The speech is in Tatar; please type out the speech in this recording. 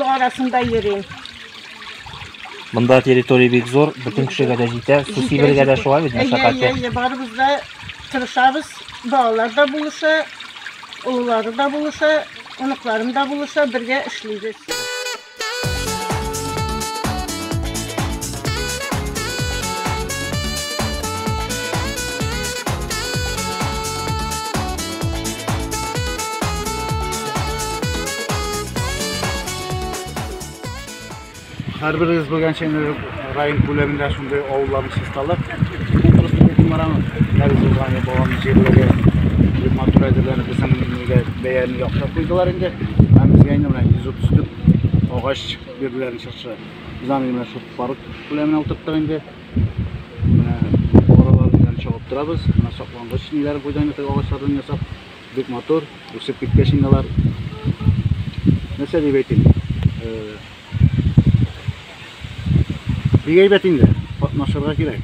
Халык арасында йөрим. Монда территория бик зур, бөтен кешегә дә җитә. Су сибергә дә шулай бит, мәшәкатьле. Әйе, әйе, барыбыз да тырышабыз. Балалар да булыша, олылары да булыша, оныкларым да булыша, бергә эшлибез. Һәрберегез белгәнчә, инде район күләмендә шундый авылларны чисталык конкурсы дип барамыз. Менә без узган ел Бабам җирлеге бик матур әзерләнеп, безнең нигә бәяне яхшы куйдылар инде. Һәм безгә инде менә 130 төп агач бирделәр чыршы. Без аны менә шул парк күләменә утырттык инде. Менә аралар белән чабып торабыз. Менә саклангыч ниләрен куйдык инде теге агачлардан ясап. Бик матур, үсеп киткәч инде алар. Нәрсә дип әйтим? Бик әйбәт инде, катнашырга кирәк.